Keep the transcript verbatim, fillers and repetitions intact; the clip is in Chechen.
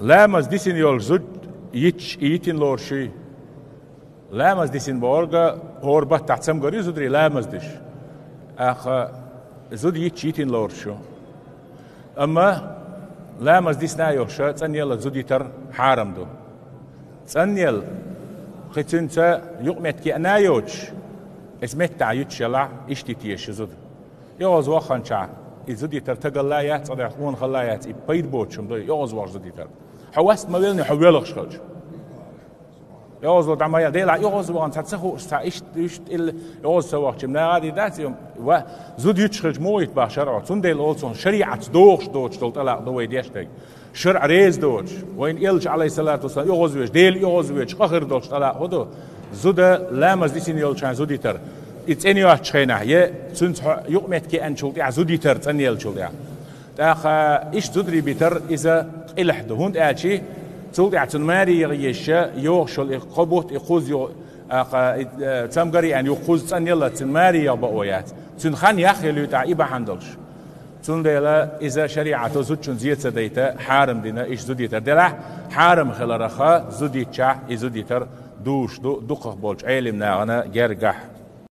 Ламаз дисина йолуш зуда йитча, и йитина лоруш юй? Ламаз дисина бохург хӀора баттахь цамгар ю зударий ламаз деш. ТӀаккха зуда йитча йитина лоруш ю. Амма ламаз дисна а йолуш, цӀанъелла зуда йитар хьарам ду. ЦӀанъелла, кхин цуьнца юкъаметтиг а йоцуш, иза меттахь йитча елахь, иштта йита еза шу зуда. ОьгӀазваханчохь и зуда йитар стагалла яц, цкъа дехьа къонахалла яц, и пайда боцуш хӀума ду, и оьгӀазвахаш зуда йитар. Хьо васт ма веллиний, хьо воьлхуш хилча. ОьгӀазло дӀа ма ял, делахь оьгӀазвахана цхьа ца хууш, цхьа иштта, иштта тӀе оьгӀаз ца вахча, нагӀа а дийр дац, и ва-, зуда йитча хилча муха йита боху шарӀо. Цундела олу цунах, шариӀатца догӀуш доцуш долу тӀалакъ ду вай деш дерг. ШарӀ реза доцуш, вайна элча, Ӏалайхиссалату вассалам, оьгӀазвоьдуш, Дела оьгӀазвоьдуш, къахар долуш тӀалакъ хӀун ду? Зуда ламаз дисина йолчохь зуда йитар. И цӀена йоцучу хенахь, я цуьнца хьо юкъаметтиг еанчул тӀаьхьа зуда йитар, цӀанъеллачул тӀаьхьа. ТӀаккха иштта зударий битар иза къилахь ду, хӀунда аьлча цул тӀаьхьа цуьнан маре яха еза, йогӀуш йолу и кхо бутт, и кхузза ю-, тӀаккха и, э, цамгар а еана юха кхузза цӀанъелла, цуьнан маре яха бакъо яц. Цуьнан хан яхъелла ю тӀаккха и бахьана долуш. Цундела иза шариӀато зудчунна зен ца дайта хьарам дина иштта зуда йитар. Делахь, хьарам хиларх зуда йитчахь и зуда йитар дузуш ду дукхах болчу Ӏелам нахана гергахь.